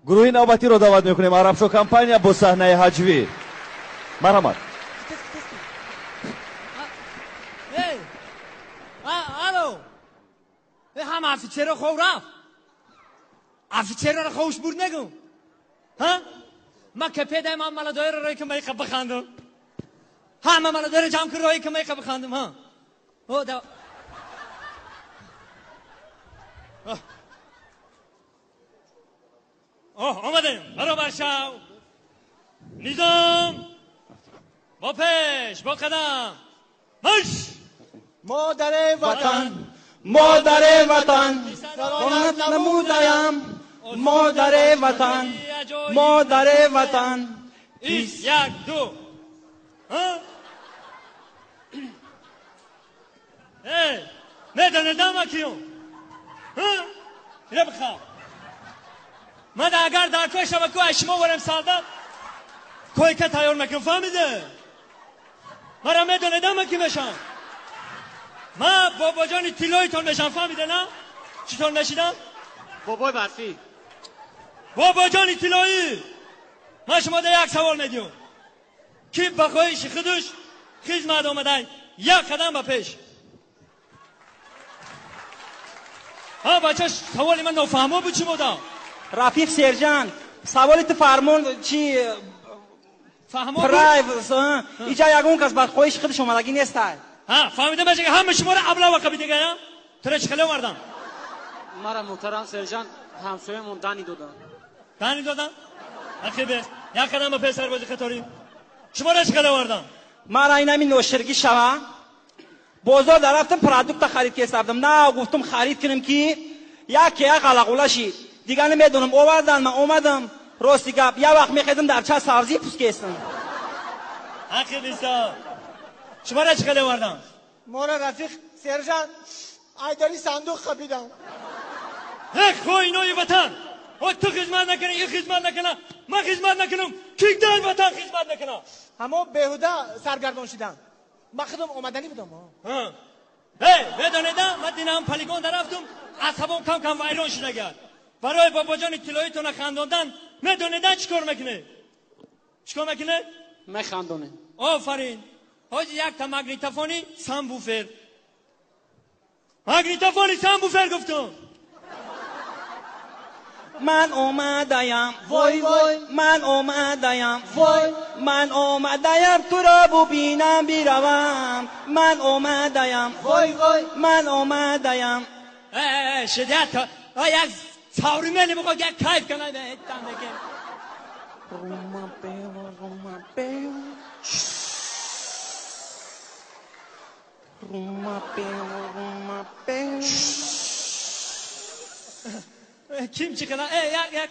Гурӯҳи навбатиро даъват мекунем. Арабшо компания бо саҳнаи ҳаҷвӣ. Марҳамат. Алло, ҳама офитсерро хов рафт. Офитсерро ховш бурд нагум. Ма капедаем, ҳама маладоеро рӯи ки майқа бихандум. Ҳама маладоеро ҷамъ кун, рӯи ки майқа бихандум. Омадем. Баробар шав. Низом. Бо пеш, бо қадам. Марш! Модари ватан, модари ватан, саломат намудаям. Модари ватан, модари ватан. Як, ду. Эй, медонедам акиён. Ира бихав. Ман агар дар кой шава ку аз шумо варем солдат, койка тайёр мекунам, фаҳмиде? Мара медонедам ки мешам. Ман бобоҷони тиллоитон мешам, фаҳмиде на? Читон мешидам? Бобои барфӣ. Бобоҷони тиллоӣ. Ман шумо да як савол медиҳам. Ки ба хоҳиши худаш хизмат омадай, як қадам ба пеш. Ҳа бача, саволи ман нофаҳмо буд чӣ модам? Рафиқ сержант, саволи ту фармон чи фаҳмо? Прайв, иҷа ягон кас бар хоҳиши худаш омадагӣ нестай. Ҳа, фаҳмидам, бача, ҳама шуморо аблава қабидагая. Тура чӣ хеле овардам? Мара муҳтарам сержант, ҳамсоямон дани додам. Дани додам? Ақибе, як қадам ба пеш сарбози қаторӣ. Шуморо чӣ хеле овардам? Мара инами ноширгӣ шава. Бозор дарафтам, продукта харид кесардам. На, гуфтам харид кунам ки яке як ғалағула шид. Дигар намедонам, овардан, ман омадам. Рости гап, як вақт мехезам дар ча сабзӣ пӯст кесам. Ақибиса. Шуморо чӣ хеле овардам? Мора рафиқ сержант, айдари сандуқ қапидам. Эх, хоинои ватан! О, ту хизмат накунӣ, ин хизмат накуна, ман хизмат накунам, ки дар ватан хизмат накуна? Ҳамо беҳуда саргардон шидам. Ман худам омаданӣ будам. Эй, медонедам, ман динам полигон дарафтум, асабом кам кам вайрон шидагар. Барои бобоҷони тиллоитона хандондан, медонедан чӣ кор мекунед? Чӣ кор мекунед? Механдонем. Офарин. Ҳоҷи якта магнитофони самбуфер. Магнитофони самбуфер гуфтум. Ман омадаям, вой вой, ман омадаям, вой, ман омадаям туро бубинам биравам. Ман омадаям, вой вой, ман омадаям. Э, шидят, як савримени бихо, як кайф кунам, там бекем. Рума пева, рума пева. Рума пева, рума пева. Ким чӣ қадар? Э, як як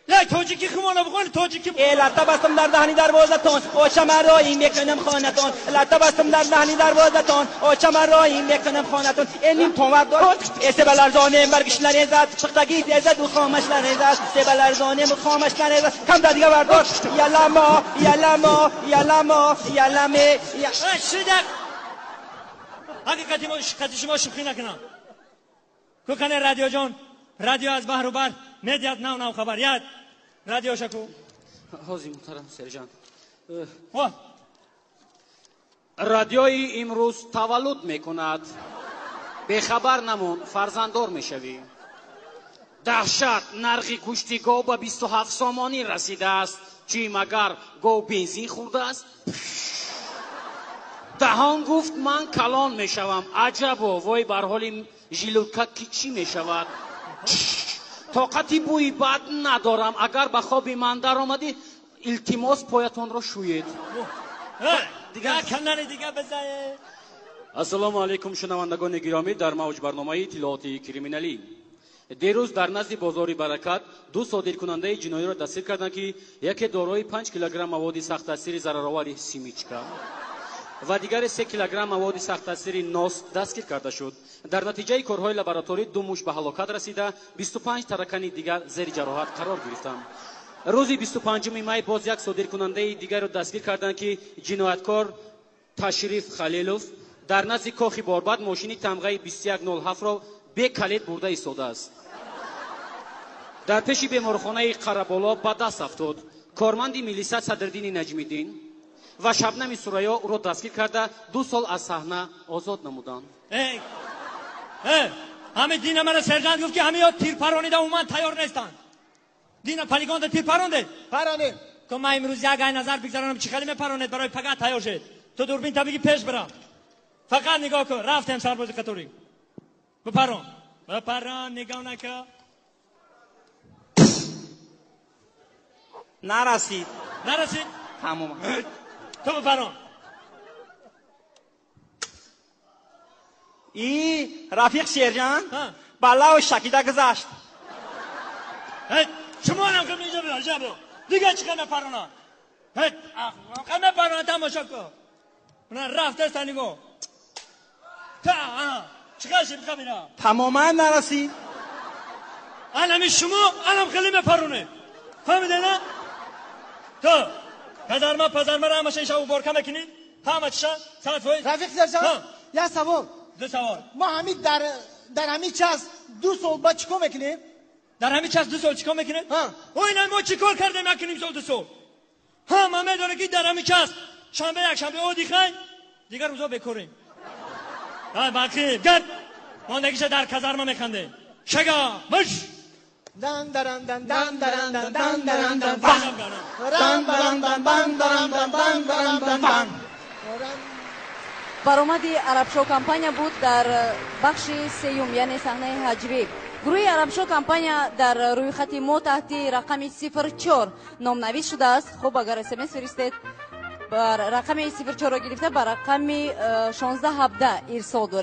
як тоҷикӣ хумона бихони, тоҷикӣ. Э, латта бастам дар даҳни дарвозатон, очама роӣ мекунам хонатон. Латта бастам дар даҳни дарвозатон, очама роӣ мекунам хонатон. Э, ним тонвар дор, э, себаларзонем баргиш нарезад, пухтагӣ тезаду хомаш нарезад. Себаларзонем хомаш нарезад. Кам да дига бардор. Яламо, яламо, яламо, яламе. Шида. Ҳақиқати мо қати шумо шӯхӣ накунам. Кукане радиоҷон, радио аз баҳру бар медиҳад нав нав хабар. Як радио шаку. Ҳозир муҳтарам сержант. Радиои имрӯз таваллуд мекунад. Бехабар намон, фарзанддор мешавӣ. Даҳшат, нархи гӯшти гов ба 27 сомонӣ расидааст. Чӣ магар гов бензин хӯрдааст? Даҳон гуфт ман калон мешавам. Аҷабо, вой бар ҳоли жилутка ки чӣ мешавад? Тоқати бӯи бад надорам. Агар ба хоби ман даромадӣ, илтимос поятонро шӯед. Ассалому алайкум, шунавандагони гиромӣ, дар мавҷ барномаи иттилооти криминалӣ. Дирӯз дар назди бозори Баракат ду содиркунандаи ҷиноиро дастгир карданд, ки яке дорои 5 килограмм маводи сахттаъсири зараровари симичка ва дигаре 3 килограмм маводи сахттаъсири нос дастгир карда шуд. Дар натиҷаи корҳои лабораторӣ ду муш ба ҳалокат расида, 25 таракани дигар зери ҷароҳат қарор гирифтанд. Рӯзи 25 май боз як содиркунандаи дигарро дастгир карданд, ки ҷинояткор Ташриф Халилов дар назди кохи Борбад мошини тамғаи 2107-ро бекалид бурда истодааст. Дар пеши беморхонаи Қараболо ба даст афтод. Корманди милиса Садриддини Наҷмиддин ва Шабнами Сурайё ӯро дастгир карда, 2 сол аз саҳна озод намуданд. Ҳами дина мана сержант гуфт, ки ҳами ё тир паронида умуман тайёр нестанд. Дина полигонда тир паронде? Паронем. Ко ман имрӯз як ай назар бигзаронам, чӣ хеле мепаронед, барои пага тайёр шед. Ту дурбин та биги, пеш бирам. Фақат нигоҳ кун. Рафтем, сарбози қаторӣ. Бипарон. Бипарон, нигоҳ накун. Нарасид. Нарасид? Тамом. Ту бипарон. И рафиқ сержант, балао шакида гузашт. Шумо ҳам кам инҷа биё, инҷа биё. Дига чӣ қадар парона? Қана парона, тамошо кун. Мана рафтаста, нигоҳ. Та, ана. Чӣ қадар шид қабина? Тамоман нарасид. Анами шумо анам хеле мепаронед. Фаҳмиде на? Ту казарма пазармаро ҳамаша ин шаб уборка мекунӣ? Ҳама чиша 100%. Рафиқ сержант, як савол. Ду савол. Мо ҳами дар ҳами час 2 сол ба чӣ кор мекунем? Дар ҳамин час 2 сол чӣ кор мекунед? Ой, на, мо чӣ кор кардем 1,5 сол, 2 сол? Ҳама медонад, ки дар ҳамин час шанбе, якшанбе отдыхай, дигар рӯзо бекорем. Бақи гад мондагиша дар казарма механдем. Шага мыш. Дан даран дан дан даран дан дан даран дан бан. Ран баран дан бан даран дан бан даран дан бан. Баромади Арабшо компания буд дар бахши сеюм, яъне саҳнаи ҳаҷвӣ. Гурӯҳи Арабшо компания дар рӯйхати мо таҳти рақами 04 номнавис шудааст. Хуб, агар смс фиристед, рақами 04-ро гирифта ба рақами 1617 ирсол доред.